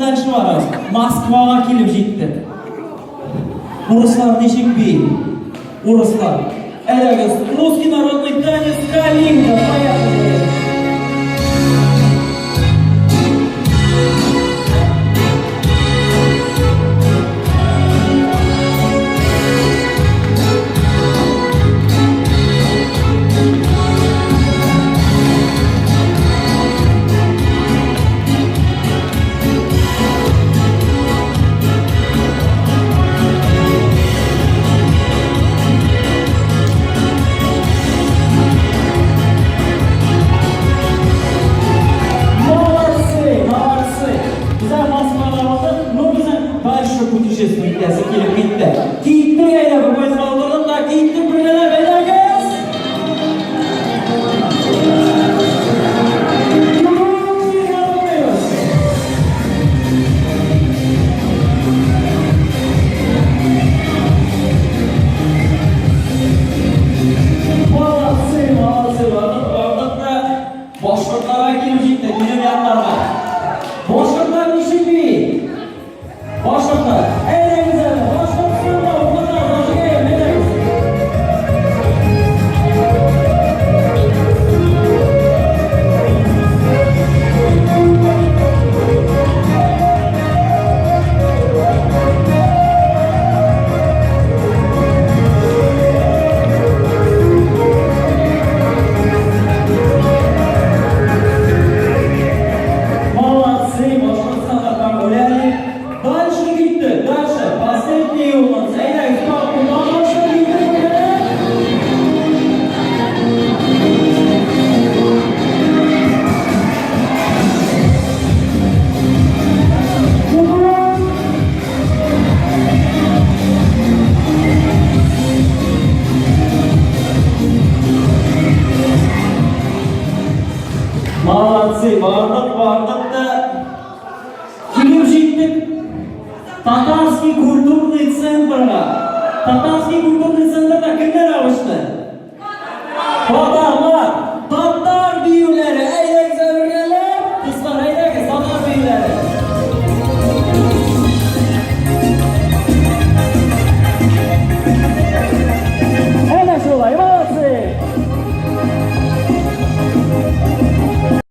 дальше барабыз. Москвага килеп җиттек. Урыслар ничек бии? Урыслар. Әйдәгез, русский народный танец Калинка. Поехали! Молодцы, молодцы. Безә Москвада булдык, ну безнең дальше путешествие итәсе килеп китте. Киттек әйдә, бер поездга утырдык та киттек бергәләп, әйдәгез! Молодцы, молодцы, бардык, бардык та башкортларга килеп җиттек, минем якларга. Башкортлар ничек бии? Башкортлар, әйдәгез әле, Башкортстанда укыта, башкаем, әйдәгез. Молодцы, Башкортстанда погуляли. Дальше киттек, дальше. Последний у нас. Әйдәгез, Кумагашка киттек. Молодцы, бардык, бардык та килеп җиттек Татарский культурный центрга. Татарский культурный центрда кемнәр авышты?